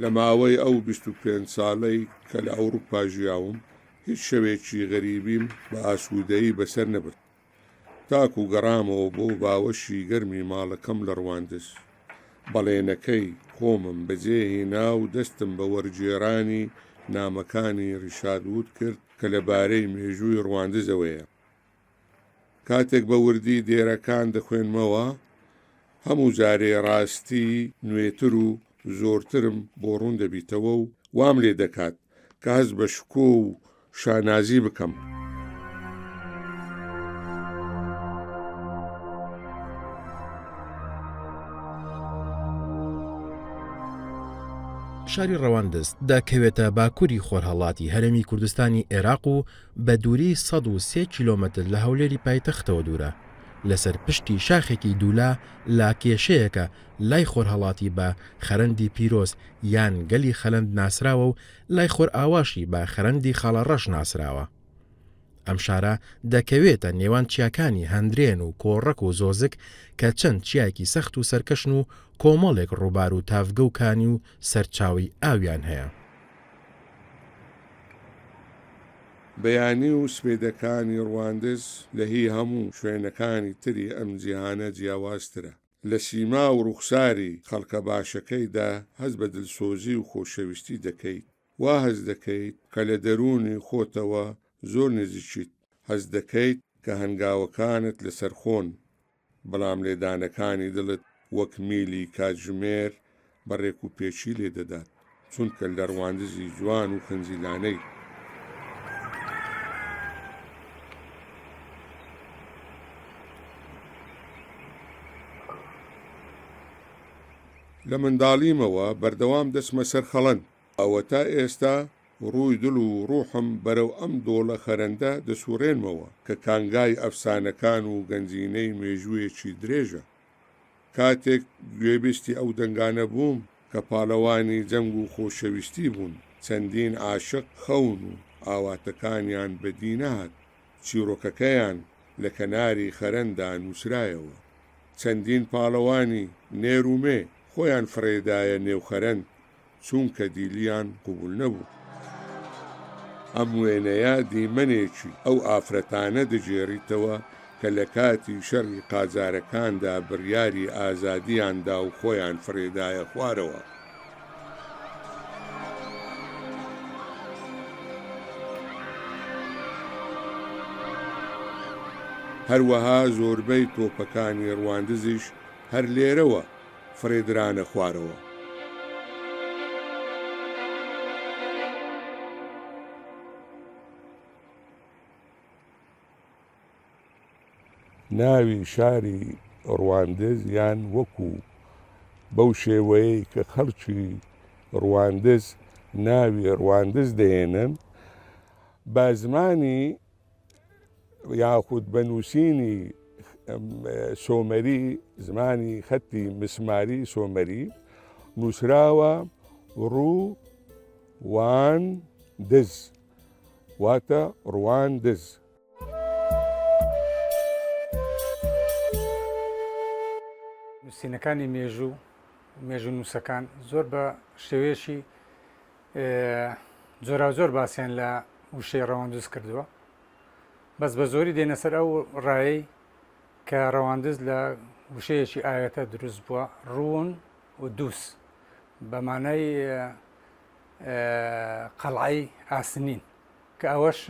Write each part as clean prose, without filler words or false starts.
لە ماوەی ئەو 25 ساڵەی کە لە ئەوروپا ژیاوم، هیچ شەوێکی غەریبیم بە ئاسوودەیی بەسەر نەبرد. تاکو گەڕامەوە بۆ باوەشی گەرمی ماڵەکەم لە ڕواندز. بەڵێنەکەی خۆمم بەجێ هینا و دەستم بە وەرگێڕانی نامەکانی ڕیشارد وود کرد کە لە بارەی مێژووی ڕواندزەوەیە. کاتێک بە وردی دێرەکان دەخوێنمەوە، هەموو جارێ ڕاستی نوێتر و زۆرترم بۆ ڕوون دەبیتەوە و وام لێ دەکات کە هەست بە شکۆ و شانازی بکەم. شاری ڕەواندز دەکەوێتە باکووری خۆرهەڵاتی هەرێمی کوردستانی ئێراق و بە دووری 103 کیلۆمەتر لە هەولێری پایتەختەوە دوورە، لەسەر پشتی شاخێکی دوولا لاکێشەیەکە لای خۆرهەڵاتی بە خەرەندی پیرۆز یان گەلی خەلەند ناسراوە و لای خۆرئاواشی بە خەرەندی خاڵە ڕەش ناسراوە. ئەم شارە دەکەوێتە نێوان چیاکانی هەندرێن و کۆڕەک و زۆزک کە چەند چیایەکی سەخت و سەرکەشن و کۆمەڵێک ڕووبار و تاڤگە و کانی و سەرچاوەی ئاویان هەیە. بەیانی و سپێدەکانی ڕواندز لە هی هەموو شوێنەکانی تری ئەم جیهانە جیاوازترە. لە سیما و ڕوخساری خەڵکە باشەکەیدا هەست بە دلسۆزی و خۆشەویستی دەکەیت، وا هەست دەکەیت کە لە دەروونی خۆتەوە زۆر نزیکیت، هەست دەکەیت کە هەنگاوەکانت لەسەرخۆن، بەڵام لێدانەکانی دڵت وەک میلی کاتژمێر بە ڕێکوپێکی لێ دەدات، چونکە لە ڕواندزی جوان و خنجیلانەی. لە منداڵیمەوە بەردەوام دەچمە سەر خەڵەند، ئەوەتا ئێستا ڕووی دڵ و ڕوحم بەرەو ئەم دۆڵە خەرەندە دەسوڕێنمەوە کە کانگای ئەفسانەکان و گەنجینەی مێژوویەکی درێژە. کاتێک گوێبیستی ئەو دەنگانە بووم کە پاڵەوانی جەنگ و خۆشەویستی بوون، چەندین عاشق خەون و ئاواتەکانیان بەدی نەهات، چیڕۆکەکەیان لە کەناری خەرەندا نووسرایەوە. چەندین پاڵەوانی نێر و مێ خۆیان فڕێدایە نێو خەرەند، چونکە دیلیان قبوڵ نەبوو. ئەم وێنەیە دیمەنێکی ئەو ئافرەتانە دەگێڕیتەوە کە لە کاتی شەڕی قاجارەکاندا بڕیاری ئازادیان دا و خۆیان فڕێدایە خوارەوە. هەروەها زۆربەی تۆپەکانی ڕواندزیش هەر لێرەوە فڕێدرانە خوارەوە. ناوی شاری ڕواندز یان وەکو بەو شێوەیەی کە خەڵکی ڕواندز ناوی ڕواندز دەهێنن بە زمانی یاخود بە نووسینی سۆمەری زمانی خەتی مسماری سۆمەری نووسراوە ڕوو وان دز واتە ڕوان دز. نووسینەکانی مێژوو و مێژوونووسەکان زۆر بە شێوەیەکی جۆراوجۆر باسیان لە وشەی ڕەواندز کردووە بەس بە زۆری دێنە سەر ئەو ڕایەی کە ڕەواندز لە وشەیەکی ئاوێتە دروست بووە ڕوون و دووس بە مانای قەڵعەی ئاسنین کە ئەوەش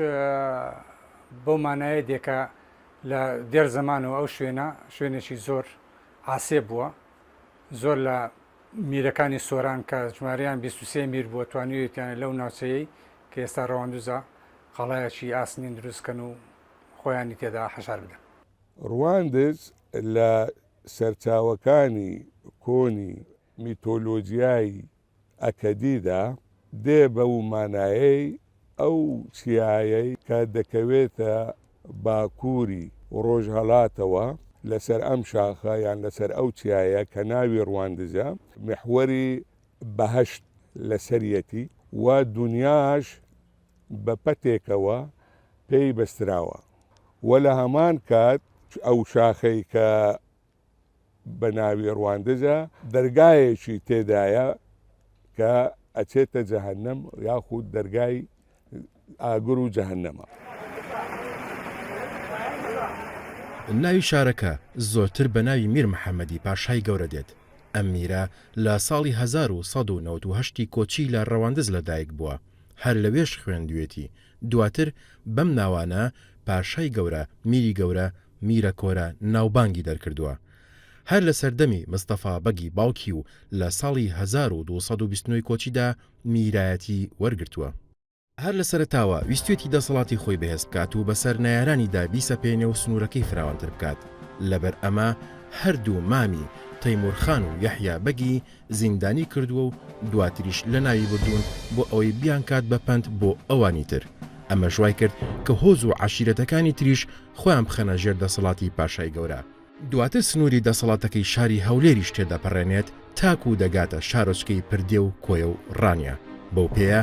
بەو مانایە دێ کە لە دێر زەمانەوە ئەو شوێنە شوێنێکی زۆر عاسێ بووە زۆر لە میرەکانی سۆران کە ژمارەیان 23 میر بووە توانیویەتیانە لەو ناوچەیەی کە ئێستا ڕەواندوزە قەڵایەکی ئاسنین دروست کەن و خۆیانی تێدا حەشار بدەن. ڕواندز لە سەرچاوەکانی کۆنی میتۆلۆجیای ئەکەدیدا دێ بەو مانایەی ئەو چیایەی کە دەکەوێتە باکووری ڕۆژهەڵاتەوە لەسەر ئەم شاخە یان لەسەر ئەو چیایە کە ناوی ڕواندزە میحوەری بەهەشت لەسەریەتی و دونیاش بە پەتێکەوە پێی بەستراوە و لە هەمان کات ئەو شاخەی کە بە ناوی ڕواندزە دەرگایەکی تێدایە کە. ئەچێتە جەهەنەم یاخود دەرگای ئاگر و جەهەنەمە. ناوی شارەکە زۆرتر بە ناوی میر محەمەدی پاشای گەورە دێت. ئەم میرە لە ساڵی 1198 ی کۆچی لە ڕەواندز لەدایک بووە، هەر لەوێش خوێندوویەتی، دواتر بەم ناوانە پاشای گەورە، میری گەورە، میرە کۆرە ناوبانگی دەرکردووە. هەر لە سەردەمی مستەفا بەگی باوکی و لە ساڵی 1229 ی کۆچیدا میرایەتی وەرگرتووە. هەر لە سەرەتاوە ویستویەتی دەسەڵاتی خۆی بەهێز بکات و بەسەر نەیارانیدا بیسەپێنێ و سنوورەکەی فراوانتر بکات، لەبەر ئەمە هەردوو مامی، تەیموور خان و یەحیا بەگی، زیندانی کردووە و دواتریش لەناوی بردوون بۆ ئەوەی بیانکات بە پەند بۆ ئەوانی تر، ئەمەش وای کرد کە هۆز و عەشیرەتەکانی تریش خۆیان بخەنە ژێر دەسەڵاتی پاشای گەورە. دواتر سنووری دەسەڵاتەکەی شاری هەولێریش تێدەپەڕێنێت تاکوو دەگاتە شارۆچکەی پردێ و کۆیە و ڕانیە، بەو پێیە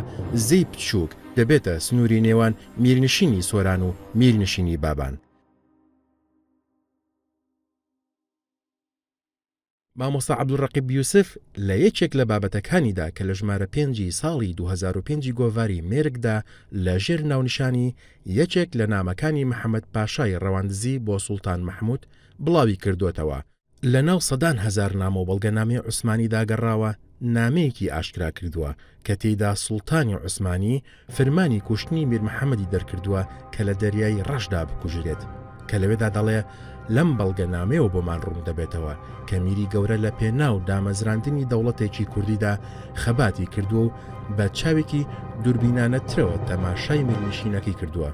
زێی بچووک دەبێتە سنووری نێوان میرنشینی سۆران و میرنشینی بابان. مامۆستا عەبدولڕەقیب یوسف لە یەکێک لە بابەتەکانیدا کە لە ژمارە پێنجی ساڵی 2005 ی گۆڤاری مێرگدا لە ژێر ناونیشانی یەکێک لە نامەکانی محەمەد پاشای ڕەواندزی بۆ سوڵتان مەحمود بڵاوی کردۆتەوە، لە ناو سەدان هەزار نامە و بەڵگەنامەی عوسمانیدا گەڕاوە، نامەیەکی ئاشکرا کردووە کە تێیدا سوڵتانی عوسمانی فرمانی کوشتنی میر محەمەدی دەرکردووە کە لە دەریای ڕەشدا بکوژرێت کە لەوێدا دەڵێ لەم بەڵگەنامەیەوە بۆمان ڕوون دەبێتەوە کە میری گەورە لە پێناو دامەزراندنی دەوڵەتێکی کوردیدا خەباتی کردووە و بە چاوێکی دووربینانەترەوە تەماشای میرنشینەکەی کردووە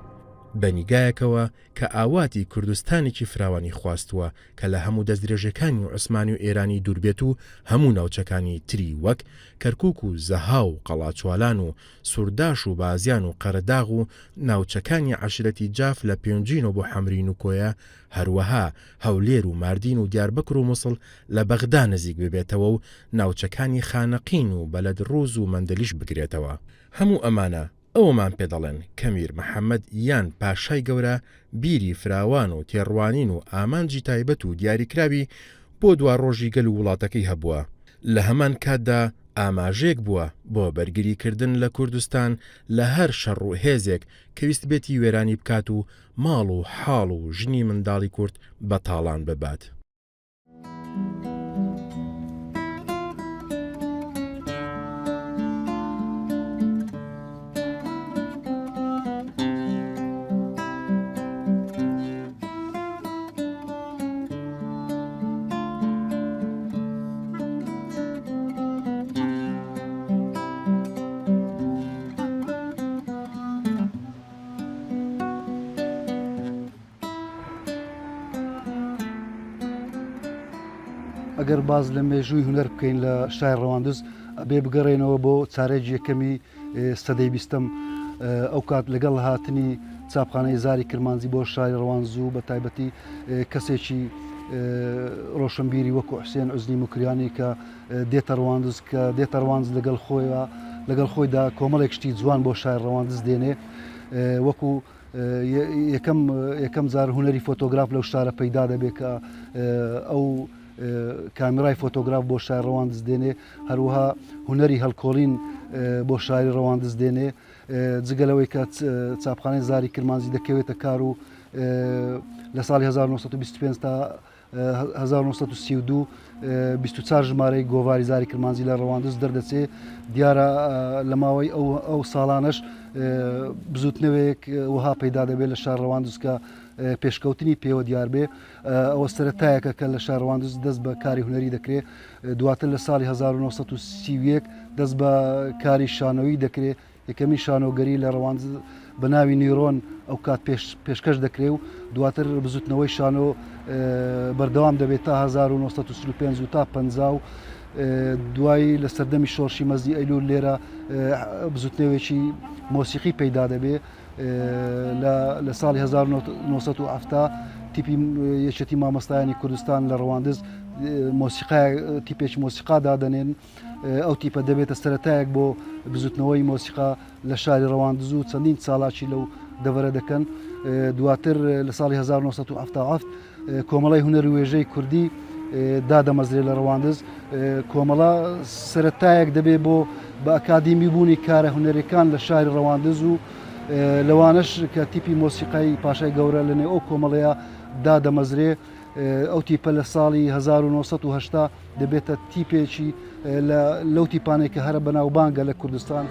بە نیگایەکەوە کە ئاواتی کوردستانێکی فراوانی خواستووە کە لە هەموو دەستدرێژیەکانی عوسمانی و ئێرانی دووربێت و هەموو ناوچەکانی تری وەک کەرکوک و زەهاو و قەڵاچوالان و سورداش و بازیان و قەرەداغ و ناوچەکانی عەشرەتی جاف لە پێنجوینەوە بۆ حەمرین و کۆیە هەروەها هەولێر و ماردین و دیاربەکر و موسڵ لە بەغدا نزیک ببێتەوە و ناوچەکانی خانەقین و بەلەدڕوز و مەندەلیش بگرێتەوە. هەموو ئەمانە ئەوەمان پێ دەڵێن کە میر محەمەد یان پاشای گەورە بیری فراوان و تێڕوانین و ئامانجی تایبەت و دیاریکراوی بۆ دواڕۆژی گەل و وڵاتەکەی هەبووە، لە هەمان کاتدا ئاماژەیەک بووە بۆ بەرگری کردن لە کوردستان لە هەر شەڕ و هێزێک کە ویستبێتی وێرانی بکات و ماڵ و حاڵ و ژنی منداڵی کورد بە تاڵان ببات. ئەگەر باس لە مێژووی هونەر بکەین لە شای ڕەواندز ئەبێ بگەڕێنەوە بۆ چارێکی یەکەمی سەدەی بیستم ئەو کات لەگەڵ هاتنی چاپخانەی زاری کرمانجی بۆ شاری ڕەواندز و بە تایبەتی کەسێکی ڕۆشنبیری وەکو حوسێن عوزنی موکریانی کە دێتە ڕواندز کە دێتە ڕواندز لەگەڵ خۆیە لەگەڵ خۆیدا کۆمەڵێک شتی جوان بۆ شاری ڕەواندز دێنێ وەکو یەکەم یەکەم جار هونەری فۆتۆگراف لەو شارە پەیدا دەبێت کە ئەو کامیرای فۆتۆگراف بۆ شاری ڕەواندز دێنێ هەروەها هونەری هەڵکۆڵین بۆ شاری ڕەواندز دێنێ جگە لەوەی کە چاپخانەی زاری کرمانجی دەکەوێتە کار و لە ساڵی 1925 تا 1932 24 ژمارەی گۆڤاری زاری کرمانجی لە ڕەواندز دەردەچێ دیارە لە ماوەی ئەو ئەو ساڵانەش بزوتنەوەیەک وەها پەیدا دەبێت لە شار ڕەواندز کە پێشکەوتنی پێوە دیار بێ ئەوە سەرەتایەکە کە لە شار ڕەواندز دەست بە کاری هونەری دەکرێت دواتر لە ساڵی 1931 دەست بە کاری شانۆیی دەکرێت یەکەمین شانۆگەری لە ڕەواندز بە ناوی نیرۆن ئەو کات پێشکەش دەکرێ و دواتر بزوتنەوەی شانۆ بەردەوام دەبێت تا 1945 و تا 50 و دوایی لە سەردەمی شۆڕشی مەزنی ئەیلول لێرە بزوتنەوەیەکی مۆسیقی پەیدا دەبێ لە ساڵی 1970 تیپی یەکێتی مامۆستایانی کوردستان لە ڕەواندز مۆسیقا تیپێکی مۆسیقا دادەنێن ئەو تیپە دەبێتە سەرەتایەک بۆ بزوتنەوەی مۆسیقا لە شاری ڕەواندز و چەندین چالاکی لەو دەڤەرە دەکەن دواتر لە ساڵی 1970 کۆمەڵی هونەر و وێژەی کوردی. دادەمەزرێ لە ڕەواندز. کۆمەڵە سەرەتایەک دەبێ بۆ بە ئەکادیمی بوونی کارە هونەریەکان لە شاری ڕەواندز و لەوانەش کە تیپی مۆسیقای پاشای گەورە لە نێو ئەو کۆمەڵەیە دادەمەزرێ. ئەو تیپە لە ساڵی 1970 دەبێتە تیپێکی لەو تیپانەی کە هەرە بەناوبانگە لە کوردستان.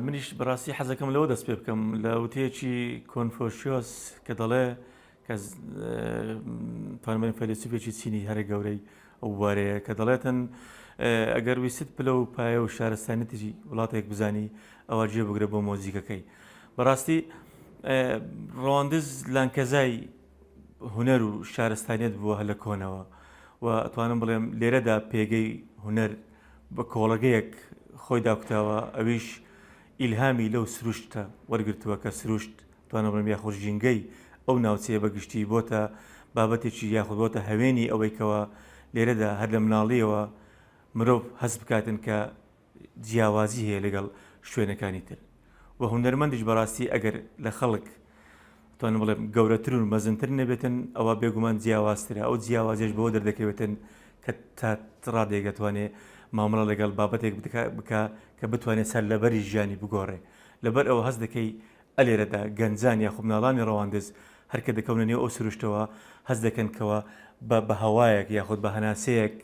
منیش بەڕاستی حەزەکەم لەوە دەست پێ بکەم لە وتەیەکی کۆنفۆشیۆس کە دەڵێ کە توانم فەیلەسوفێکی چینی هەرە گەورەی ئەو بوارەیە کە دەڵێتن ئەگەر ویست پلە و پایە و شارستانیەتی وڵاتێک بزانی ئەوە گوێ بگرە بۆ مۆزیکەکەی بەڕاستی ڕواندز لانکەزای هونەر و شارستانیت بووە هەر لە کۆنەوە و ئەتوانم بڵێم لێرەدا پێگەی هونەر بە کۆڵەگەیەک خۆی داکوتاوە ئەویش ئیلهامی لەو سروشتە وەرگرتووە کە سروشت توانم بڵێم یاخود ژینگەی ئەو ناوچەیە بە گشتی بۆتە بابەتێکی یاخود بۆتە هەوێنی ئەوەی کەوا لێرەدا هەر لە مناڵیەوە مرۆڤ هەست بکاتن کە جیاوازی هەیە لەگەڵ شوێنەکانی تر و هونەرمەندیش بەڕاستی ئەگەر لە خەڵک توانم بڵێم گەورەتر و مەزنتر نەبێتن ئەوە بێگومان جیاوازترە ئەو جیاوازیش بەوە دەردەکەوێتن کە تا ڕادێک دەتوانێت مامەڵە لەگەڵ بابەتێک بکە کە بتوانێت سەر لەبەری ژیانی بگۆڕێ لەبەر ئەوە هەست دەکەی ئەلێرەدا گەنجان یاخود مناڵانی ڕەواندز هەر کە دەکەونە نێو ئەو سروشتەوە هەست دەکەن کەوا بە بە هەوایەک یاخود بە هەناسەیەک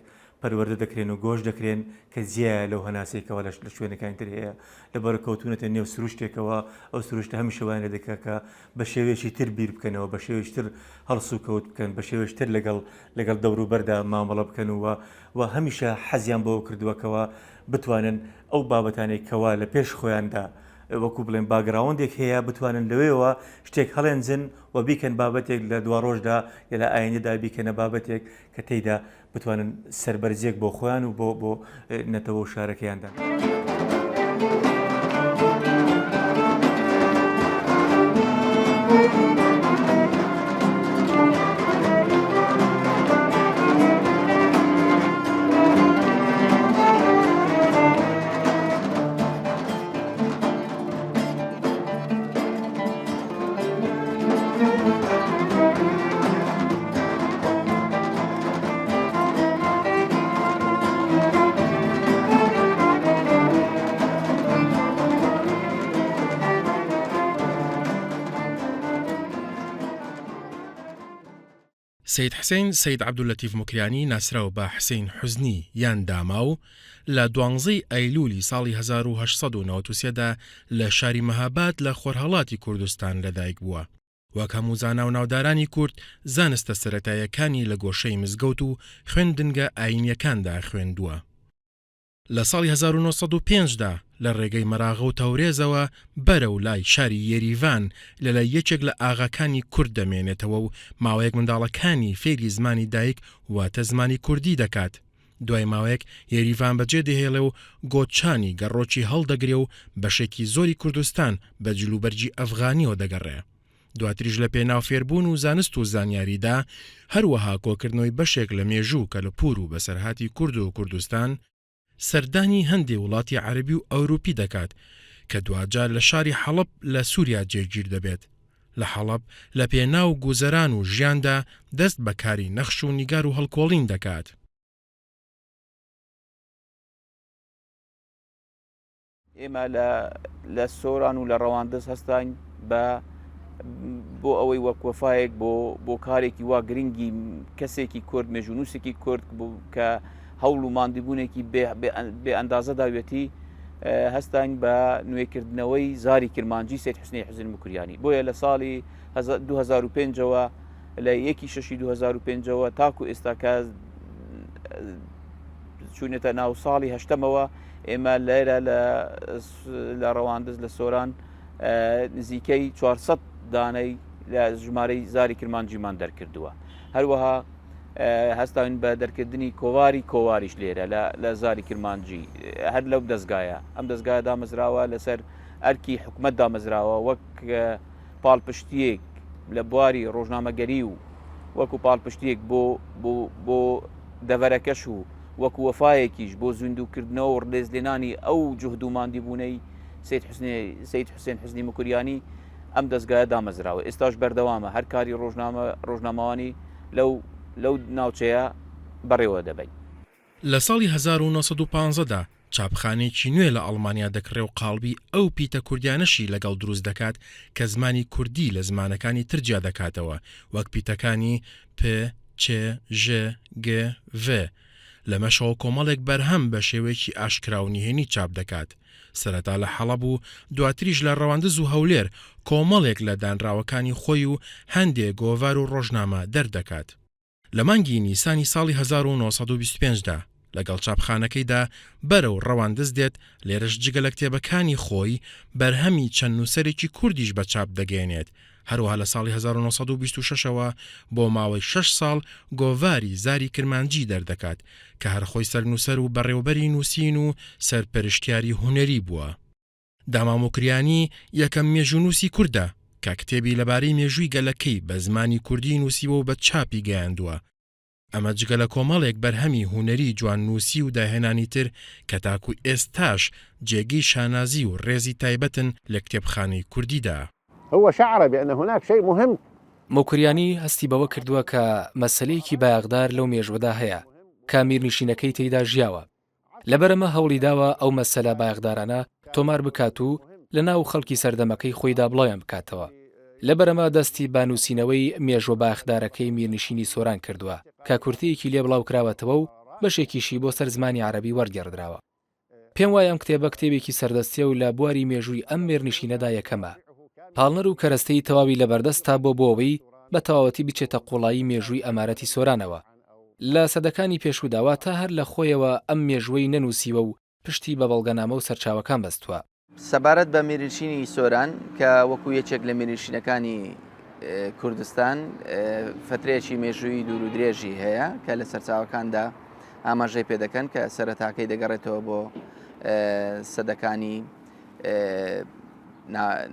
پەروەردە دەکرێن و گۆش دەکرێن کە جیایە لەو هەناسەی کەوا لە لە شوێنەکانی تر هەیە لەبەر کەوتوونەتە نێو سروشتێکەوە ئەو سروشتە هەمیشە وایان لێ دەکا کە بە شێوەیەکی تر بیر بکەنەوە بە شێوەیەکی تر هەڵسوکەوت بکەن بە شێوەیەکی تر لەگەڵ لەگەڵ دەوروبەردا مامەڵە بکەن و و هەمیشە حەزیان بەوە کردووە کەوا بتوانن ئەو بابەتانەی کەوا لە پێش خۆیاندا وەکو بڵێن باگراوەندێک هەیە بتوانن لەوێوە شتێک هەڵێنجن و بیکەن بابەتێک لە دواڕۆژدا یا لە ئایندەدا بیکەنە بابەتێک کە تێیدا بتوانن سەربەرزیەک بۆ خۆیان و بۆ بۆ نەتەوە و شارەکەیاندا. سەید حسین سەید عەبدوللەتیف موکریانی ناسراو بە حسین حوزنی یان داماو، لە دوانزەی ئەیلوولی ساڵی 1893 دا لە شاری مەهاباد لە خۆرهەڵاتی کوردستان لەدایک بووە. وەک هەموو زانا و ناودارانی کورد، زانستە سەرەتاییەکانی لە گۆشەی مزگەوت و خوێندنگە ئایینییەکاندا خوێندووە. لە ساڵی 1905 دا لە ڕێگەی مەراغە و تەورێزەوە بەرەو لای شاری یەریڤان لە لای یەکێک لە ئاغاکانی کورد دەمێنێتەوە و ماوەیەک منداڵەکانی فێری زمانی دایک واتە زمانی کوردی دەکات. دوای ماوەیەک یەریڤان بەجێ دەهێڵێ و گۆچانی گەڕۆکی هەڵدەگرێ و بەشێکی زۆری کوردستان بە جلوبەرگی ئەفغانیەوە دەگەڕێ. دواتریش لە پێناو فێربوون و زانست و زانیاریدا، هەروەها کۆکردنەوەی بەشێک لە مێژوو و کەلەپوور و بەسەرهاتی کورد و کوردستان، سەردانی هەندێ وڵاتی عەرەبی و ئەوروپی دەکات کە دواجار لە شاری حەڵەب لە سووریا جێگیر دەبێت. لە حەڵەب لە پێناو گوزەران و ژیاندا دەست بە کاری نەخش و نیگار و هەڵکۆڵین دەکات. ئێمە لە لە سۆران و لە ڕەواندز هەستاین بە بۆ ئەوەی وەک وەفایەک بۆ بۆ کارێکی وا گرنگی کەسێکی کورد مێژوونووسێکی کورد بوو کە هەوڵ و ماندیبوونێکی بێ ئەندازە داوێتی. هەستاین بە نوێکردنەوەی زاری کرمانجی سید حسنی حزن مکریانی بۆیە لە ساڵی 2005ەوە لە یەکی شەشی 2005ەوە تاکو ئێستا کە چوونەتە ناو ساڵی هەشتەمەوە ئێمە لێرە لە ڕەواندز لە سۆران نزیکەی 400 دانەی لە ژمارەی زاری کرمانجیمان دەرکردووە هەروەها هەستاوین بە دەرکردنی کۆواری کۆواریش لێرە لە زاری کرمانجی هەر لەو دەستگایە ئەم دەستگایە دامەزراوە لەسەر ئەرکی حکومت دامەزراوە وەک پاڵپشتیەک لە بواری ڕۆژنامەگەری و وەکو پاڵپشتیەک بۆ بۆ بۆ دەڤەرەکەش و وەکو وەفایەکیش بۆ زیندووکردنەوە و ڕێزلێنانی ئەو جوهد و ماندیبوونەی سید حسنی سید حسێن حزنی مکریانی ئەم دەستگایە دامەزراوە ئێستاش بەردەوامە هەر کاری ڕۆژنامە ڕۆژنامەوانی لەو لەو ناوچەیە بەڕێوە دەبەین. لە ساڵی 1915 دا چاپخانەیەکی نوێ لە ئەڵمانیا دەکڕێ و قاڵبی ئەو پیتە کوردیانەشی لەگەڵ دروست دەکات کە زمانی کوردی لە زمانەکانی تر جیا دەکاتەوە وەک پیتەکانی، پ، چ، ژ، گ، ڤ. لەمەشەوە کۆمەڵێک بەرهەم بە شێوەیەکی ئاشکرا و نهێنی چاپ دەکات. سەرەتا لە حەڵەب و دواتریش لە ڕەواندز و هەولێر کۆمەڵێک لە دانراوەکانی خۆی و هەندێ گۆڤار و ڕۆژنامە دەردەکات. لە مانگی نیسانی ساڵی 1925 دا لەگەڵ چاپخانەکەیدا بەرەو ڕەواندز دێت، لێرەش جگە لە کتێبەکانی خۆی بەرهەمی چەند نووسەرێکی کوردیش بە چاپ دەگەیەنێت، هەروەها لە ساڵی 1926 ەوە بۆ ماوەی شەش ساڵ گۆڤاری زاری کرمانجی دەردەکات کە هەر خۆی سەرنووسەر و بەڕێوەبەری نووسین و سەرپەرشتیاری هونەری بووە. داما موکریانی یەکەم مێژوونووسی کوردە کە کتێبی لەبارەی مێژووی گەلەکەی بە زمانی کوردی نووسیوە و بە چاپی گەیاندووە. ئەمە جگە لە کۆمەڵێک بەرهەمی هونەری جواننووسی و داهێنانی تر کە تاکو ئێستاش جێگەی شانازی و ڕێزی تایبەتن لە کتێبخانەی کوردیدا. هو شعر بأن هناک شیء مهم. موکریانی هەستی بەوە کردووە کە مەسەلەیەکی بایەخدار لەو مێژووەدا هەیە کە میرنشینەکەی تێیدا ژیاوە، لەبەرئەمە هەوڵیداوە ئەو مەسەلە بایەخدارانە تۆمار بکات و لەناو خەڵکی سەردەمەکەی خۆیدا بڵاویان بکاتەوە. لەبەرئەمە دەستی بە نووسینەوەی مێژووە بایەخدارەکەی میرنشینی سۆران کردووە کە کورتەیەکی لێ بڵاوکراوەتەوە و بەشێکیشی بۆ سەر زمانی عەرەبی وەرگێڕدراوە. پێم وایە ئەم کتێبە کتێبێکی سەردەستییە و لە بواری مێژووی ئەم مێرنشینەدا یەکەمە. پاڵنەر و کەرەستەی تەواوی لەبەردەستە بۆ بۆ ئەوەی بە تەواوەتی بچێتە قووڵایی مێژووی ئەمارەتی سۆرانەوە. لە سەدەکانی پێشوودا، واتە هەر لە خۆیەوە ئەم مێژووەی نەنووسیوە و پشتی بە بەڵگەنامە و سەرچاوەکان بەستووە. سەبارەت بە میرنشینی سۆران کە وەکو یەکێک لە میرنشینەکانی کوردستان فترەیەکی مێژووی دوور و درێژی هەیە کە لە سەرچاوەکاندا ئاماژەی پێدەکەن کە سەرەتاکەی دەگەڕێتەوە بۆ سەدەکانی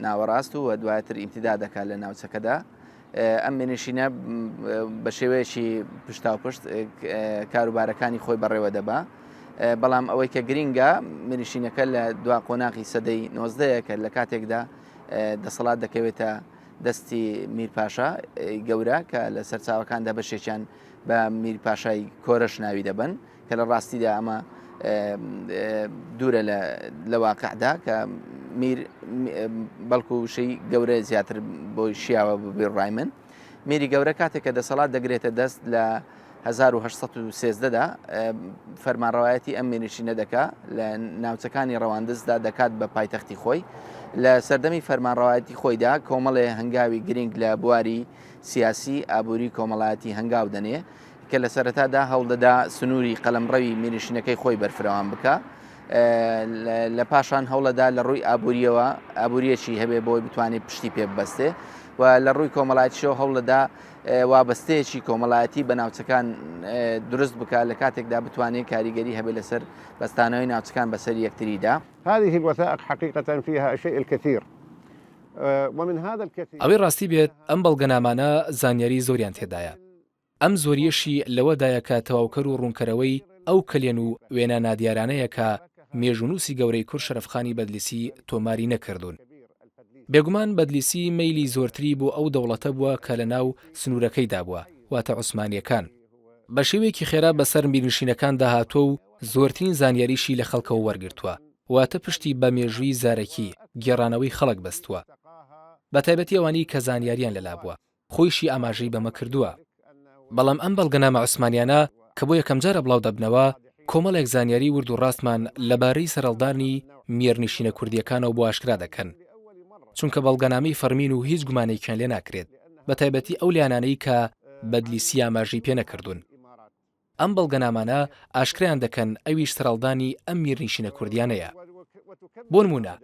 ناوەڕاست و دواتر ئیمتیدا دەکات لە ناوچەکەدا ئەم میرنشینە بە شێوەیەکی پشتاوپشت کاروبارەکانی خۆی بەڕێوە دەبا. بەڵام ئەوەی کە گرینگە میرنشینەکە لە دوا قۆناغی سەدەی نۆزدەیە کە لە کاتێکدا دەسەڵات دەکەوێتە دەستی میرپاشا گەورە کە لە سەرچاوەکاندا بەشێکیان بە میرپاشای کۆرەش ناوی دەبن کە لە ڕاستیدا ئەمە دوورە لە واقعدا کە میر بەڵکو وشەی گەورە زیاتر بۆی شیاوە ببێ ڕای من میری گەورە کاتێک کە دەسەڵات دەگرێتە دەست لە 1813 دا فەرمانڕەوایەتی ئەم میرنشینە دەکا لە ناوچەکانی ڕەواندزدا دەکات بە پایتەختی خۆی لە سەردەمی فەرمانڕەوایەتی خۆیدا کۆمەڵێ هەنگاوی گرنگ لە بواری سیاسی ئابووری کۆمەڵایەتی هەنگاو دەنێ کە لە سەرەتادا هەوڵدەدا سنووری قەلەمڕەوی میرنشینەکەی خۆی بەرفرەوان بکا لە پاشان هەوڵەدا لە ڕووی ئابووریەوە ئابووریەکی هەبێ بۆی بتوانێت پشتی پێ ببەستێ و لە ڕووی کۆمەڵایەتیشەوە هەوڵدەدا وابەستەیەکی کۆمەڵایەتی بە ناوچەکان دروست بکات لە کاتێکدا بتوانێت کاریگەری هەبێت لەسەر بەستانەوەی ناوچەکان بەسەر یەکتریدا. هذه الوثائق حقیقة فيها الشيء الكثير ومن هذا الكثير. ئەوەی ڕاستی بێت ئەم بەڵگەنامانە زانیاری زۆریان تێدایە. ئەم زۆرییەشی لەوەدایە کە تەواوکەر و ڕوونکەرەوەی ئەو کەلێن و وێنا نادیارانەیە کە مێژوونووسی گەورەی کورد شەرەفخانی بەدلیسی تۆماری نەکردوون. بێگومان بەدلیسی مەیلی زۆرتری بۆ ئەو دەوڵەتە بووە کە لە ناو سنوورەکەیدا بووە، واتە عوسمانییەکان. بە شێوەیەکی خێرا بەسەر میرنشینەکاندا هاتووە و زۆرترین زانیاریشی لە خەڵکەوە وەرگرتووە، واتە پشتی بە مێژووی زارەکی، گێڕانەوەی خەڵک بەستووە. بەتایبەتی ئەوانەی کە زانیارییان لەلا بووە. خۆیشی ئاماژەی بەمە کردووە. بەڵام ئەم بەڵگەنامە عوسمانیانە کە بۆ یەکەمجارە بڵاو دەبنەوە، کۆمەڵێک زانیاری ورد و ڕاستمان لەبارەی سەرهەڵدانی میرنشینە کوردییەکانەوە بۆ ئاشکرا دەکەن، چونکە بەڵگەنامەی فەڕمین و هیچ گومانێکیان لێ ناکرێت، بەتایبەتی ئەو لایەنانەی کە بەدلیسی ئاماژەی پێ نەکردوون. ئەم بەڵگەنامانە ئاشکرایان دەکەن ئەویش سەرهەڵدانی ئەم میرنشینە کوردییانەیە. بۆ نموونە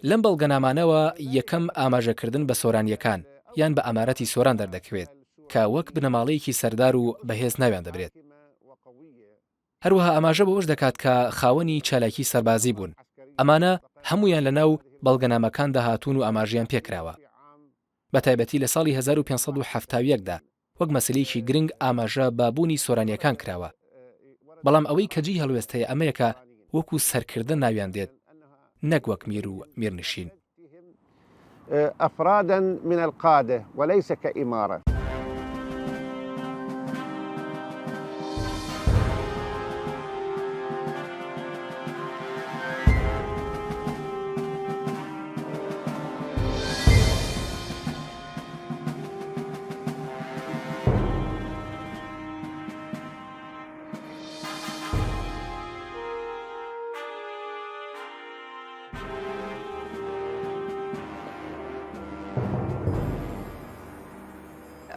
لەم بەڵگەنامانەوە یەکەم ئاماژەکردن بە سۆرانییەکان یان بە ئەمارەتی سۆران دەردەکەوێت کە وەک بنەماڵەیەکی سەردار و بەهێز ناویان دەبرێت. هەروەها ئاماژە بەوەش دەکات کە خاوەنی چالاکی سەربازی بوون. ئەمانە هەموویان لەناو بەڵگەنامەکاندا هاتوون و ئاماژەیان پێکراوە. بەتایبەتی لە ساڵی 1571 دا وەک مەسەلەیەکی گرنگ ئاماژە بە بوونی سۆرانییەکان کراوە. بەڵام ئەوەی کە جێی هەڵوێستەیە ئەمەیە کە وەکو سەرکردە ناویان دێت نەک وەک میر و میرنشین. افرادا من القادە وليس كامارە.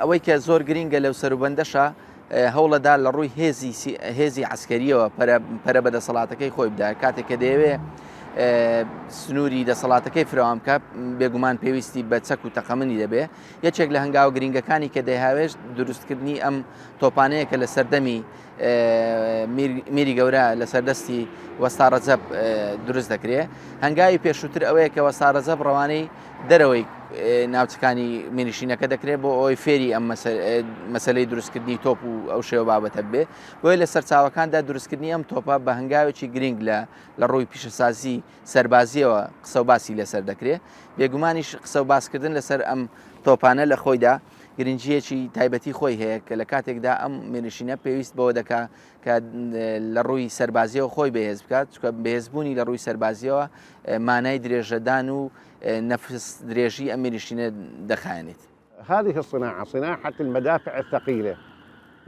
ئەوەی کە زۆر گرینگە لەو سەروبەندەشە هەوڵەدا لە ڕووی هێزی هێزی عسکەریەوە پەرە بە دەسەڵاتەکەی خۆی بدا کاتێک کە دەیەوێ سنووری دەسەڵاتەکەی فراوان بکە بێگومان پێویستی بە چەک و تەقەمنی دەبێ یەکێک لە هەنگاوە گرنگەکانی کە دەیهاوێشت دروستکردنی ئەم تۆپانەیە کە لە سەردەمی میری گەورە لەسەر دەستی وەستا ڕەجەب دروست دەکرێ هەنگاوی پێشووتر ئەوەیە کە وەستا ڕەجەب ڕەوانەی دەرەوەی ناوچەکانی مینشینەکە دەکرێت بۆ ئەوەی فێری ئەم مەسلەی دروستکردنی تۆپ و ئەو شێوە بابەتە بێ بۆیە لە سەرچاوەکاندا دروستکردنی ئەم تۆپە بە هەنگاوێکی گرنگ لە لە ڕووی پیشەسازی سەربازیەوە قسە و باسی لەسەر دەکرێت بێگومانیش قسە و باسکردن لەسەر ئەم تۆپانە لە خۆیدا گرنگییەکی تایبەتی خۆی هەیە کە لە کاتێکدا ئەم میرنشینە پێویست بەوە دەکا کە لە ڕووی سەربازیەوە خۆی بەهێز بکات چکە بەهێزبوونی لە ڕووی سەربازیەوە مانای درێژەدان و نەفس درێژی ئەم میرنشینە دەخایەنێت. هذه الصناعة صناعة المدافع الثقيلة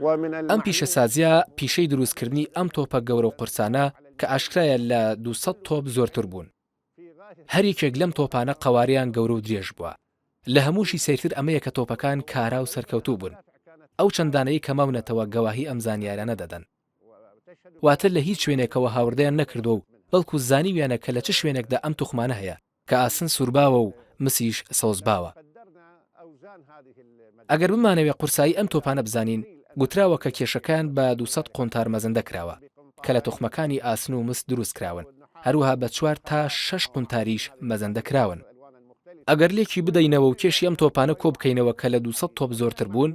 ومن ئەم پیشەسازیە پیشەی دروستکردنی ئەم تۆپە گەورە و قورسانە کە ئاشکرایە لە 200 تۆپ زۆرتر بوون. هەر یەکێک لەم تۆپانە قەوارەیان گەورە و درێژ بووە. لە هەمووشی سەیرتر ئەمەیە کە تۆپەکان کارا و سەرکەوتوو بوون. ئەو چەند دانەی کە ماونەتەوە گەواهی ئەم زانیارانە دەدەن. واتە لە هیچ شوێنێکەوە هاوردەیان نەکردووە و بەڵکو زانیویانە کە لە چ شوێنێکدا ئەم توخمانە هەیە کە ئاسن سوورباوە و مسیش سەوزباوە. ئەگەر بمانەوێ قورسایی ئەم تۆپانە بزانین، گوتراوە کە کێشەکەیان بە 200 قۆنتار مەزەندە کراوە، کە لە توخمەکانی ئاسن و مس دروست کراون، هەروەها بە چوار تا شەش قونتاریش مەزەندە کراون. ئەگەر لێکی بدەینەوە و کێشی ئەم تۆپانە کۆ بکەینەوە کە لە 200 تۆپ زۆرتر بوون،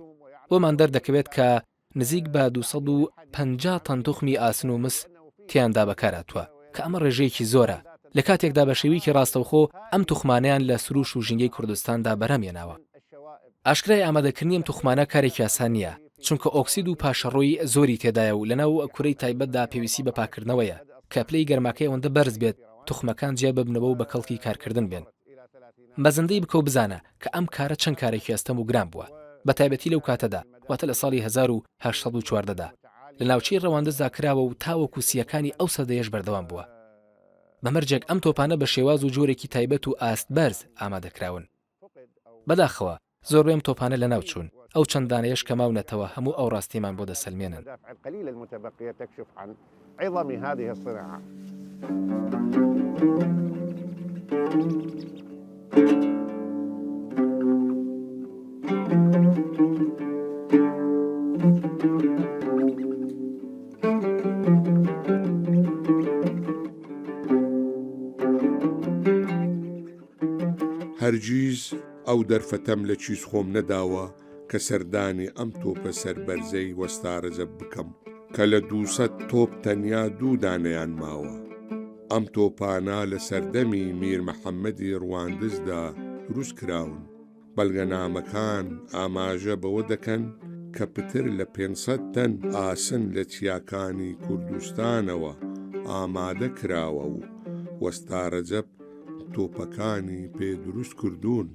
بۆمان دەردەکەوێت کە نزیک بە 250 تەن توخمی ئاسن و مس تیاندا بەکارهاتووە، کە ئەمە ڕێژەیەکی زۆرە، لە کاتێکدا بە شێوەیەکی ڕاستەوخۆ ئەم توخمانەیان لە سروش و ژینگەی کوردستاندا بەرهەم هێناوە. ئاشکرایە ئامادەکردنی ئەم توخمانە کارێکی ئاسان نییە، چونکە ئۆکسید و پاشەڕۆی زۆری تێدایە و لەناو کورەی تایبەتدا پێویستی بە پاککردنەوەیە، کە پلەی گەرماکەی ئەوەندە بەرز بێت توخمەکان جیا ببنەوە و بە کەڵکی کارکردن بێن. مەزەندەی بکە و بزانە کە ئەم کارە چەند کارێکی ئەستەم و گران بووە، بەتایبەتی لەو کاتەدا، واتە لە ساڵی 1814 دا، لە ناوچەی ڕەواندزدا کراوە و تاوەکو سییەکانی ئەو سەدەیەش بەردەوام بووە. بە مەرجێک ئەم تۆپانە بە شێواز و جۆرێکی تایبەت و ئاست بەرز ئامادە کراون. بەداخەوە زۆربەی ئەم تۆپانە لەناو چوون، ئەو چەند دانەیەش کە ماونەتەوە هەموو ئەو ڕاستیەمان بۆ دەسەلمێنن. هەرگیز ئەو دەرفەتەم لە کیس خۆم نەداوە کە سەردانی ئەم تۆپە سەربەرزەی وەستا رەجەب بکەم کە لە 200 تۆپ تەنیا دوو دانەیان ماوە. ئەم تۆپانە لە سەردەمی میر محەممەدی ڕواندزدا دروست کراون. بەڵگەنامەکان ئاماژە بەوە دەکەن کە پتر لە 500 تەن ئاسن لە چیاکانی کوردستانەوە ئامادە کراوە و وەستا رەجەب تۆپەکانی پێ دروست کردوون.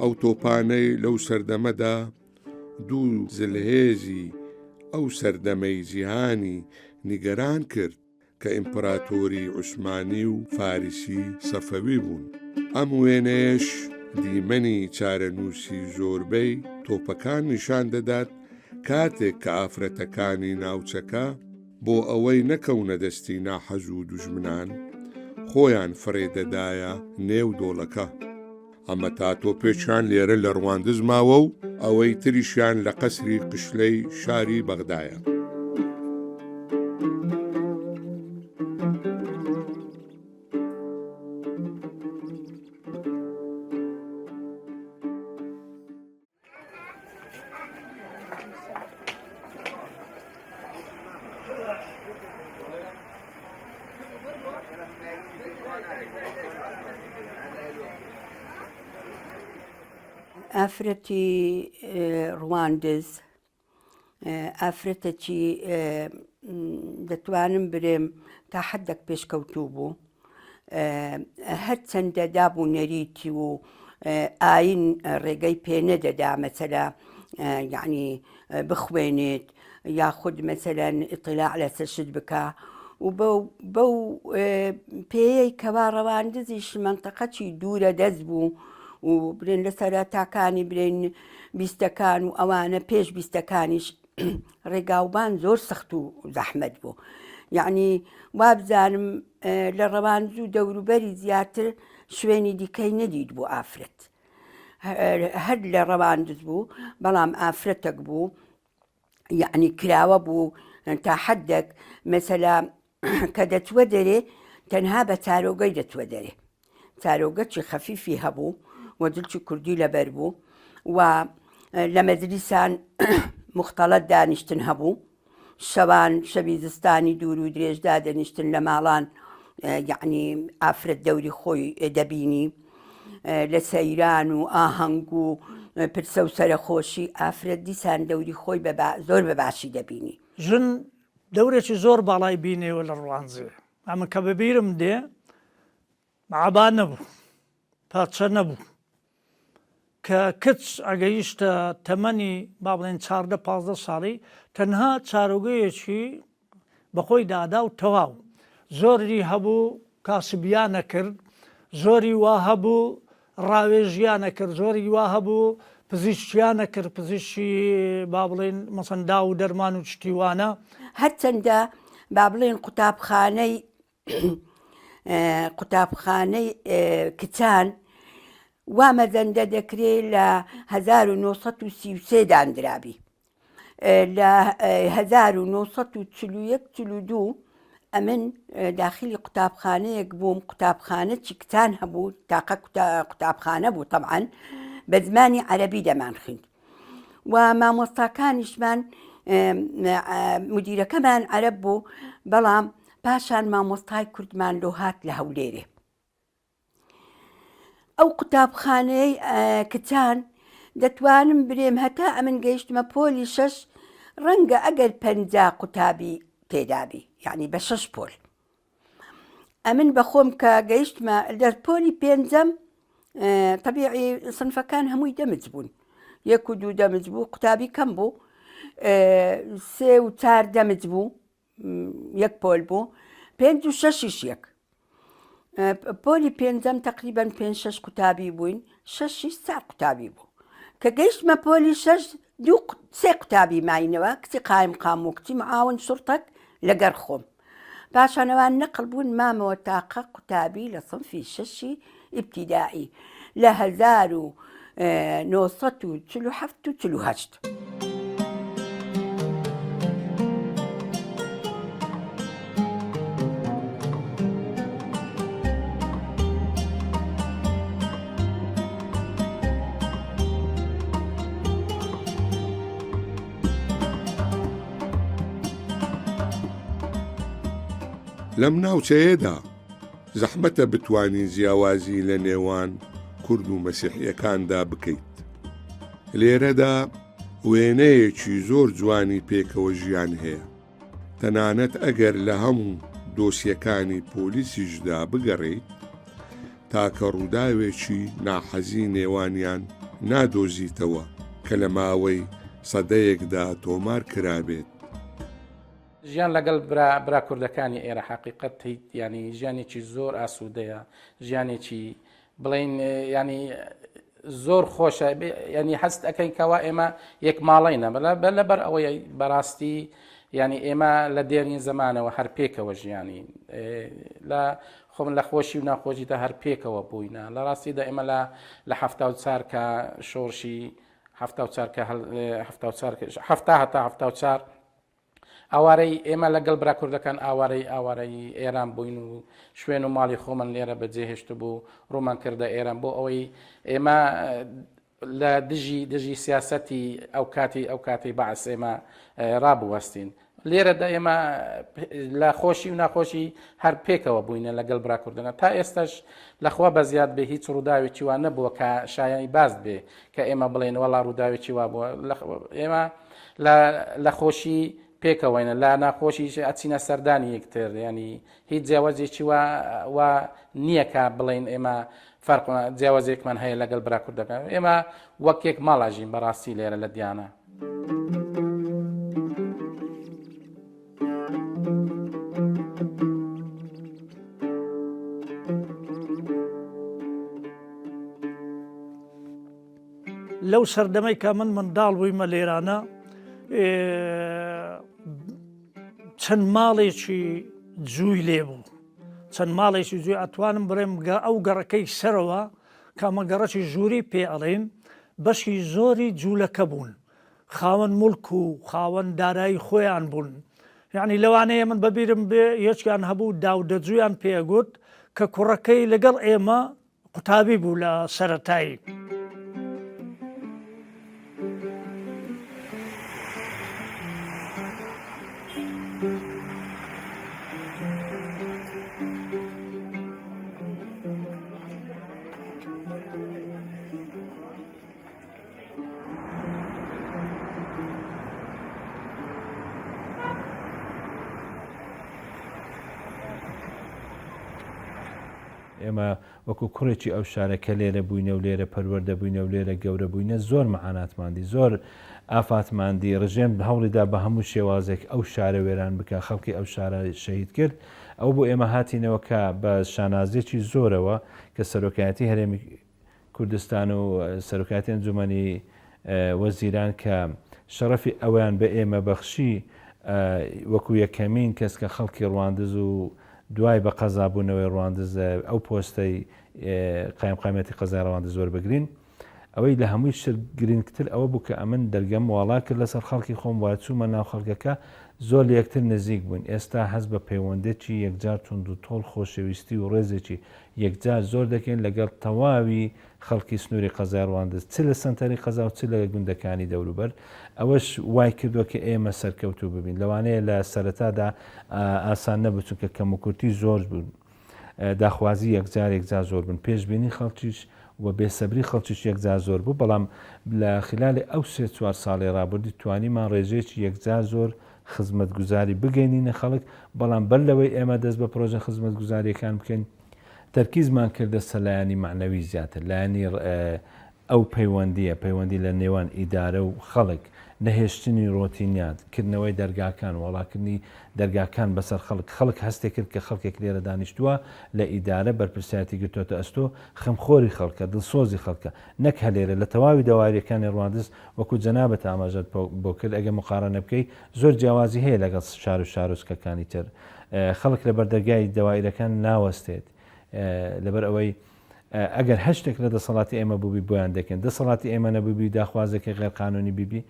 ئەو تۆپانەی لەو سەردەمەدا دوو زلهێزی ئەو سەردەمەی جیهانی نیگەران کرد کە ئیمپراتۆری عوسمانی و فارسی سەفەوی بوون. ئەم وێنەیەش دیمەنی چارەنووسی زۆربەی تۆپەکان نیشان دەدات کاتێک کە ئافرەتەکانی ناوچەکە بۆ ئەوەی نەکەونە دەستی ناحەز و دوژمنان، خۆیان فڕێ دەدایە نێو دۆڵەکە. ئەمە تا تۆپێکیان لێرە لە ڕواندز ماوە و ئەوەی تریشیان لە قەسری قشلەی شاری بەغدایە. ئافرەتی ڕواندز ئافرەتەکی دەتوانم برێم تا حدێک پێشکەوتوو بوو هەرچەندە داب و نەریتی و ئاین ڕێگەی پێ نەدەدا مەسەلا یعنی بخوێنێت یاخود مەسەلەن ئیتلاع لەسەر شت بکا و بەو پێیەی کەوا ڕەواندزیش مەنتەقەکی دوورە دەست بوو و برێن لە سەرەتاکانی برێن بیستەکان و ئەوانە پێش بیستەکانیش ڕێگاوبان زۆر سەخت و زەحمەت بوو یعنی وابزانم لە ڕەواندز و دەوروبەری زیاتر شوێنی دیکەی نەدیت بوو ئافرەت هەر لە ڕەواندز بوو بەڵام ئافرەتێک بوو یعنی کراوە بوو تا حدێک مەسەلا کە دەچووە دەرێ تەنها بە چارۆگەی دەچووە دەرێ چارۆگەچی خەفیفی هەبوو و جلکی کوردی لەبەر بوو و لە مەجلیسان مختەڵەت دانیشتن هەبوو شەوان شەوی زستانی دوور و درێژ دادەنیشتن لە ماڵان یعنی ئافرەت دەوری خۆی دەبینی لە سەیران و ئاهەنگ و پرسە و سەرەخۆشی ئافرەت دیسان دەوری خۆی زۆر بە باشی دەبینی. ژن دەورێکی زۆر باڵای بینێوە لە ڕوانزێ ئەمە کە بەبیرم دێ عەبا نەبوو پارچە نەبوو کە کچ ئەگەیشتە تەمەنی با بڵێن چاردە پازدە ساڵی تەنها چارۆگەیەکی بەخۆی دادا و تەواو زۆری هەبوو کاسبیانە کرد زۆری وا هەبوو ڕاوێژیانە کرد زۆری وا هەبوو پزیشکیانە کرد پزیشکی با بڵێن مەسەن داو و دەرمان و شتیوانە. هەرچەندە با بڵێن قوتابخانەی قوتابخانەی کچان وا مەزەندە دەکرێ لە 1933 داندرابی لە 1941 42 ئەمن داخلی قوتابخانەیەک بووم قوتابخانە چی کچان هەبوو تاقە قوتابخانە بوو طبعاً بە زمانی عەربی دەمانخوێند و مامۆستاکانیشمان مدیرەکەمان عەرەب بوو بەڵام پاشان مامۆستای کوردمان لۆ هات لە هەولێرێ ئەو قوتابخانەیە کچان دەتوانم برێم هەتا ئەمن گەیشتمە پۆلی شەش ڕەنگە ئەگەر پەنجا قوتابی تێدابی یعنی بە شەش پۆل ئەمن بەخۆم کە گەیشتمە لە پۆلی پێنجەم تەبیعی سنفەکان هەمووی دەمج بوون یەک و دوو دەمج بوو قوتابی کەم بوو سێ و چار دەمج بوو یەک پۆل بوو پێنج و شەشیش یەک پۆلی پێنجەم تقریبان پێنج شەش قوتابی بووین شەشیش چار قوتابی بوو کە گەیشتمە پۆلی شەش دوو سێ قوتابی ماینەوە کچی قایم قام و کچی معاون شوڕتەک لەگەر خۆم پاشان ئەوان نەقل بوون مامەوە تاقە قوتابی لە سنفی شەشی ئیبتیدائی لە 1947 و 48. لەم ناوچەیەدا زەحمەتە بتوانی جیاوازی لە نێوان کورد و مەسیحیەکاندا بکەیت. لێرەدا وێنەیەکی زۆر جوانی پێکەوە ژیان هەیە. تەنانەت ئەگەر لە هەموو دۆسیەکانی پۆلیسیشدا بگەڕێیت، تاکە ڕووداوێکی ناحەزی نێوانیان نادۆزیتەوە کە لە ماوەی سەدەیەکدا تۆمار کرابێت. ژیان لەگەڵ برا برا کوردەکانی ئێرە حەقیقەت یانی ژیانێکی زۆر ئاسوودەیە ژیانێکی بڵین ینی زۆر خۆشە ینی هەست ئەەکەین کەوا ئێمە یەک ماڵینە بەلا بە لەبەر ئەوەی بەڕاستی ینی ئێمە لە دێرین زمانەوە هەر پێکەوە ژیانی لە خۆم لە خۆشی و ناخۆشیدا هەر پێکەوە بووینە لە ڕاستیدا ئێمە لە لە 74 کە شۆڕشی 74 کە 74 هەفتا هەتا 74 ئاوارەی ئێمە لەگەڵ برا کوردەکان ئاوارەی ئاوارەی ئێران بووین و شوێن و ماڵی خۆمان لێرە بەجێهێشت بوو ڕوومان کردە ئێران بۆ ئەوەی ئێمە لە دژی دژی سیاسەتی ئەو کاتی ئەو کاتی بەعس ئێمە ڕابوەستین لێرەدا ئێمە لە خۆشی و ناخۆشی هەر پێکەوە بووینە لەگەڵ برا کوردەکان تا ئێستش لەخوا بە زیاد بێ هیچ ڕووداوێکی وا نەبووە کە شایانی باز بێ کە ئێمە بڵێن وەڵا ڕووداوێکی وا بووە ئێمە لە خۆشی پێکەوەینە لە ناخۆشیش ئەچینە سەردانی یەکتر ینی هیچ جیاوازێکی وا وا نییە کە بڵێن ئێمە فەرق جیاوازێکمان هەیە لەگەڵ برا کوردەکان ئێمە وەک یەک ماڵاژین بەڕاستی لێرە لە دیانە. لەو سەردەمەی کە من منداڵ بوویمە لێرانە چەند ماڵێکی جووی لێ بوو چەند ماڵێکی جوی ئەتوانم بڵێم گە ئەو گەڕەکەی سەرەوە کامە گەڕەکی ژووری پێ ئەڵێن بەشی زۆری جوولەکە بوون خاوەن مڵک و خاوەن دارایی خۆیان بوون یعنی لەوانەیە من بەبیرم بێ یەکیان هەبوو داودەجویان پێگوت کە کوڕەکەی لەگەڵ ئێمە قوتابی بوو لە سەرەتایی. ئێمە وەکو کوڕێکی ئەو شارە کە لێرە بووینە و لێرە پەروەردە بووینە و لێرە گەورە بووینە زۆر مەعاناتمان دی، زۆر ئافاتمان دی، ڕژێم هەوڵی دا بە هەموو شێوازێک ئەو شارە وێران بکا، خەڵکی ئەو شارە شەهید کرد، ئەوە بوو ئێمە هاتینەوە کە بە شانازیەکی زۆرەوە کە سەرۆکایەتی هەرێمی کوردستان و سەرۆکایەتی ئەنجومەنی وەزیران کە شەڕەفی ئەوەیان بە ئێمە بەخشی وەکو یەکەمین کەس کە خەڵکی ڕواندز و دوای بە قەزابوونەوەی ڕواندز ئەو پۆستەی قایمقامیەتی قەزای ڕەواندز وەربگرین. ئەوەی لە هەمووی شتر گرنگتر ئەوە بوو کە ئەمن دەرگەم واڵا کرد لەسەر خەڵکی خۆم و چوومە ناو خەڵکەکە زۆر لە یەکتر نزیک بووین ئێستا هەست بە پەیوەندێکی یەکجار توندوتۆڵ خۆشەویستی و ڕێزێکی یەکجار زۆر دەکەین لەگەڵ تەواوی خەڵکی سنووری قەزای ڕواندز چ لە سەنتەری قەزا و چ لە گوندەکانی دەوروبەر ئەوەش وای کردووە کە ئێمە سەرکەوتوو ببین لەوانەیە لە سەرەتادا ئاسان نەبوو چونکە کەموکورتی زۆر بوون داخوازی یەکجار یەکجار زۆر بوون پێشبینی خەڵکیش و بێسەبری خەڵکیش یەکجار زۆر بوو بەڵام لە خلالی ئەو سێ چوار ساڵی ڕابردی توانیمان ڕێژەیەکی یەکجار زۆر خزمەتگوزاری بگەینینە خەڵک، بەڵام بەر لەوەی ئێمە دەست بە پرۆژە خزمەتگوزارییەکان بکەین، تەرکیزمان کردە سەر لایەنی مەعنەوی زیاتر، لایەنی ئەو پەیوەندییە، پەیوەندی لە نێوان ئیدارە و خەڵک، نەهێشتنی ڕۆتینیات، کردنەوەی دەرگاکان، واڵاکردنی دەرگاکان بەسەر خەڵک، خەڵک هەستێ کرد کە خەڵکێک لێرە دانیشتووە، لە ئیدارە بەرپرسیارێتی گرتۆتە ئەستۆ، خەمخۆری خەڵکە، دڵسۆزی خەڵکە، نەک هەر لێرە، لە تەواوی دەوارییەکانی ڕواندز وەکو جەنابت ئاماژەت بۆ کرد ئەگەر موقارەنە بکەی زۆر جیاوازی هەیە لەگەڵ شار و شارۆچکەکانی تر خەڵک لە بەردەرگای دەوائیرەکان ناوەستێت لەبەر ئەوەی ئەگەر هەر شتێک لە دەسەڵاتی ئێمە بووبی بۆیان دەکەن دەسەڵاتی ئێمە نەبووبی داخوازێکی غێرقانونی بیبی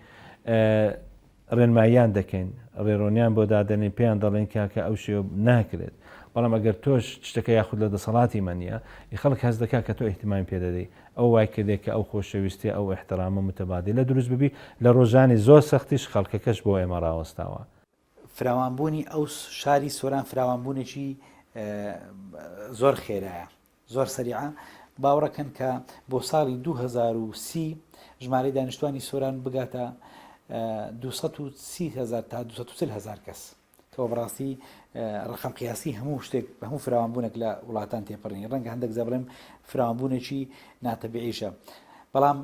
ڕێنماییان دەکەین، ڕێڕۆنیان بۆ دادەنێین، پێیان دەڵێین کاکە ئەو شێوە ناکرێت. بەڵام ئەگەر تۆش شتەکە یاخود لە دەسەڵاتی مە نییە، ئی خەڵک هەست دەکات کە تۆ ئیهتیمامی پێ دەدەی. ئەوە وای کردیە کە ئەو خۆشەویستیە، ئەو ئیحترامە متبادلە دروست ببی. لە ڕۆژانی زۆر سەختیش خەڵکەکەش بۆ ئێمە ڕاوەستاوە. فراوانبوونی ئەو شاری سۆران فراوانبوونێکی زۆر خێرایە. زۆر سەریعە، باوەڕەکەن کە بۆ ساڵی 2030 ژمارەی دانیشتوانی سۆران بگاتە 230 هەزار تا 240 هەزار کەس کەەوە بەڕاستی ڕقم قیاسی هەموو شتێک هەموو فراوانبوونێک لە وڵاتان تێپەڕین ڕەنگە هەندێک جا بڵێم فراوانبوونێکی ناتەبیعیشە بەڵام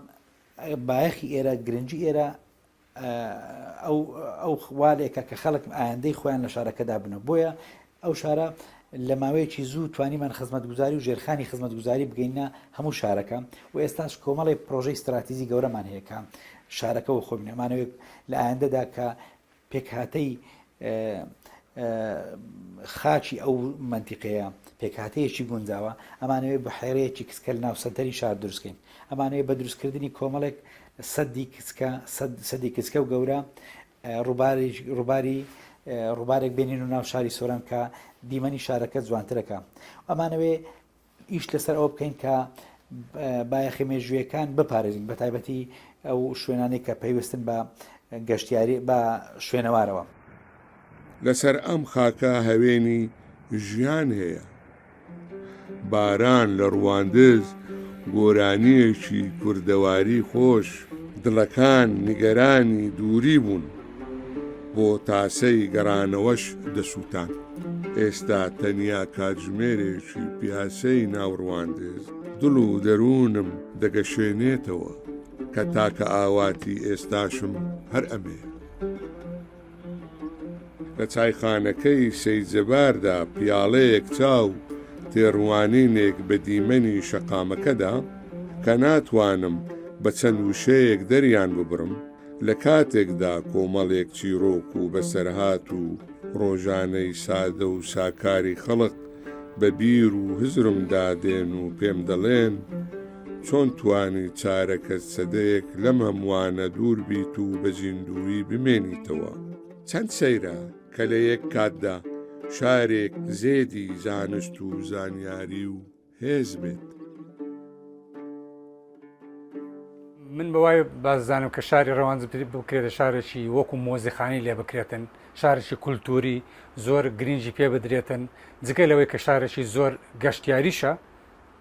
بایەخی ئێرە گرنگی ئێرە. ئەو ئەو والێکە کە خەڵک ئایندەی خۆیان لە شارەکەدا بنە بۆیە ئەو شارە لە ماوەیەکی زوو توانیمان خزمەتگوزاری و ژێرخانی خزمەتگوزاری بگەینە هەموو شارەکە و ئێستاش کۆمەڵی پرۆژەی ستراتیزی گەورەمان هەیە کە شارەکەەوە خۆ بنەمانەوێت لە ئایندەدا کە پێکهاتەی خاکی ئەو مەنتیقەیە پێکهاتەیەکی گونجاوە، ئەمانەوێت بحێرەیەکی کچکە لە ناو سەنتەری شار دروستکەین، ئەمانەوێت بە دروستکردنی کۆمەڵێک سەدی کچکە سەدی کچکە و گەورە ڕووباری ڕووباری ڕووبارێک بێنین و ناو شاری سۆران کە دیمەنی شارەکە جوانترەکە ئەمانەوێ ئیش لەسەر ئەوە بکەین کە بایەخی مێژوویەکان بپارێزین بە تایبەتی ئەو شوێنانەی کە پەیوەستن بە گەشتیاری بە شوێنەوارەوە. لەسەر ئەم خاکە هەوێنی ژیان هەیە. باران لە ڕواندز گۆرانییەکی کوردەواری خۆش. دڵەکان نیگەرانی دووری بوون، بۆ تاسەی گەڕانەوەش دەسووتان. ئێستا تەنیا کاتژمێرێکی پیاسەی ناو ڕواندز دڵ و دەروونم دەگەشێنێتەوە کە تاکە ئاواتی ئێستاشم هەر ئەمەیە. لە چایخانەکەی سەید جەباردا پیاڵەیەک چا و تێڕوانینێک بە دیمەنی شەقامەکەدا کە ناتوانم بە چەند وشەیەک دەریان ببڕم، لە کاتێکدا کۆمەڵێک چیرۆک و بەسەرهات و ڕۆژانەی سادە و ساکاری خەڵک بە بیر و هزرمدا دێن و پێم دەڵێن چۆن توانی چارەکە سەدەیەک لەم هەمووانە دوور بیت و بە زیندوویی بمێنیتەوە؟ چەند سەیرە کە لە یەک کاتدا شارێک زێدی زانست و زانیاری و هێز بێت. من بە وای باش دەزانم کە شاری ڕەواندز بکرێتە شارێکی وەکو مۆزیخانی لێ بکرێتن، شارێکی کولتووری زۆر گرینگی پێ بدرێتن، جگە لەوەی کە شارێکی زۆر گەشتیاریشە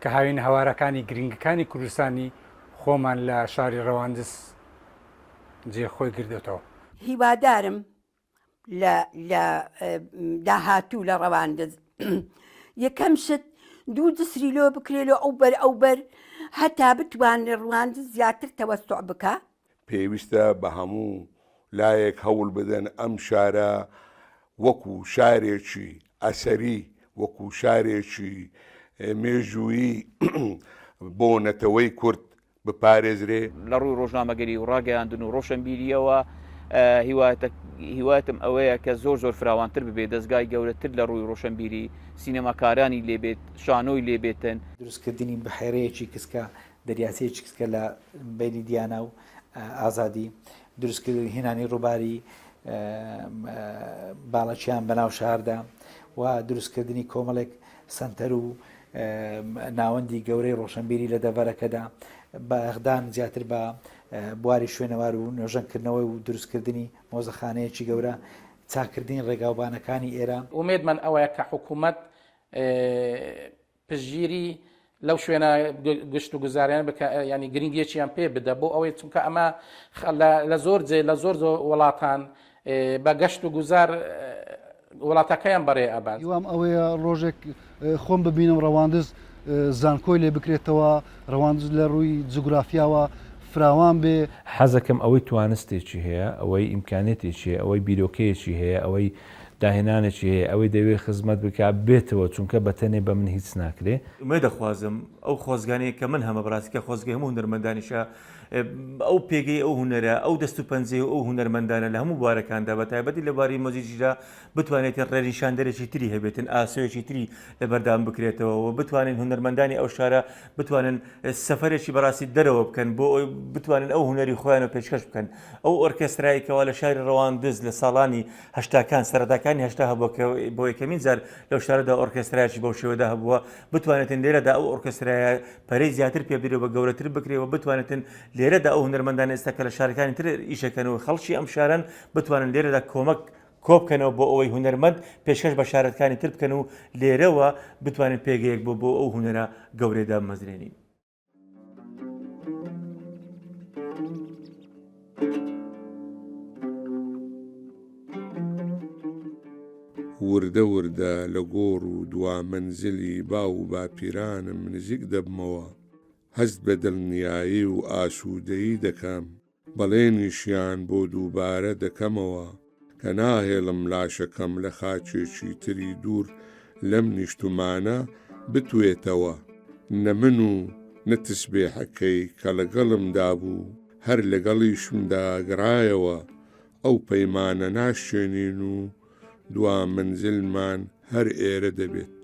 کە هاوینەهەوارەکانی گرینگەکانی کوردستانی خۆمان لە شاری ڕەواندز جێ خۆی گردۆتەوە. هیوادارم لە لە داهاتوو لە ڕەواندز یەکەم شت دوو جسری لۆ بکرێ لۆ ئەو بەر ئەو بەر هەتا بتوانێ ڕواندز زیاتر تەوەسوع بکا. پێویستە بە هەموو لایەک هەوڵ بدەن ئەم شارە وەکو شارێکی ئەسەری، وەکو شارێکی مێژوویی بۆ نەتەوەی کورد بپارێزرێ. لە ڕووی ڕۆژنامەگەری و ڕاگەیاندن و ڕۆشنبیرییەوە هیوایەتم ئەوەیە کە زۆر زۆر فراوانتر ببێت، دەزگای گەورەتر لە ڕووی ڕۆشنبیری، سینەماکارانی لێ بێت، شانۆی لێ بێتن. دروستکردنی بحێرەیەکی کسکە، دەریاچەیەکی کسکە لە بەینی دیانا و ئازادی، دروستکردنی هێنانی ڕووباری باڵەکیان بەناو شاردا و دروستکردنی کۆمەڵێک سەنتەر و ناوەندی گەورەی ڕۆشنبیری لە دەڤەرەکەدا، بایەخدان زیاتر بە بواری شوێنەوار و نۆژەنکردنەوەی و دروستکردنی مۆزەخانەیەکی گەورە، چاککردنی ڕێگاوبانەکانی ئێرە. ئومێدمان ئەوەیە کە حکوومەت پشتگیری لەو شوێنە گشت و گوزاریان بکە ینی گرنگیەکیان پێ بدە بۆ ئەوەی چونکە ئەمە لە زۆر جێ لە زۆر زۆر وڵاتان بە گەشت و گوزار وڵاتەکەیان بەڕێ ئەبات. هیوام ئەوەیە ڕۆژێک خۆم ببینم ڕەواندز زانکۆی لێ بکرێتەوە، ڕەواندز لە ڕووی جوگرافیاوە فراوان بێ. حەزەکەم ئەوەی توانستێکی هەیە، ئەوەی ئیمکانیەتێکی هەیە، ئەوەی بیرۆکەیەکی هەیە، ئەوەی داهێنانێکی هەیە، ئەوەی دەیەوێ خزمەت بکا بێتەوە، چونکە بە تەنێ بە من هیچ ناکرێ. ئومێد دەخوازم ئەو خۆزگانەی کە من هەمە بەڕاستی کە خۆزگەی هەموو هونەرمەندانیشە ئەو پێگەی ئەو هونەرە، ئەو دەست و پەنجەی ئەو هونەرمەندانە لە هەموو بوارەکاندا بە تایبەتی لە بواری مۆزیکیشدا بتوانێتن ڕێنیشاندەرێکی تری هەبێتن، ئاسۆیەکی تری لەبەردام بکرێتەوە و بتوانین هونەرمەندانی ئەو شارە بتوانن سەفەرێکی بەڕاستی دەرەوە بکەن بۆ ئەوەی بتوانن ئەو هونەری خۆیان و پێشکەش بکەن. ئەو ئۆرکێسترای کەوا لە شاری ڕەواندز لە ساڵانی هەشتاکان سەرەتاکانی هەشتا هەبووە کە بۆ یەکەمین جار لەو شارەدا ئۆرکێسترایەکی بەو شێوەدا هەبووە بتوانێتن لێرەدا ئەو ئۆرکێسترایە پەرەی زیاتر پێ بدرێ و گەورەتر بکرێ و بتوانێتن لێرەدا ئەو هونەرمەندانە ئێستا کە لە شارەکانی تر ئیشەکەن و خەڵکی ئەم شارەن بتوانن لێرەدا کۆمەک کۆبکەنەوە بۆ ئەوەی هونەرمەند پێشکەش بە شارەکانی تر بکەن و لێرەوە بتوانن پێگەیەک بۆ بۆ ئەو هونەرە گەورەیە دابمەزرێنین. وردە وردە لە گۆڕ و دوا مەنزلی باو و باپیرانم نزیک دەبمەوە، هەست بە دڵنیایی و ئاسوودەیی دەکەم. بەڵێنیشیان بۆ دووبارە دەکەمەوە کە ناهێڵم لاشەکەم لە خاکێکی تری دوور لەم نیشتمانە بتوێتەوە، نە من و نە تسبێحەکەی کە لەگەڵمدا بوو هەر لەگەڵیشمدا گەڕایەوە، ئەو پەیمانە ناشکێنین و دوا مەنزلمان هەر ئێرە دەبێت.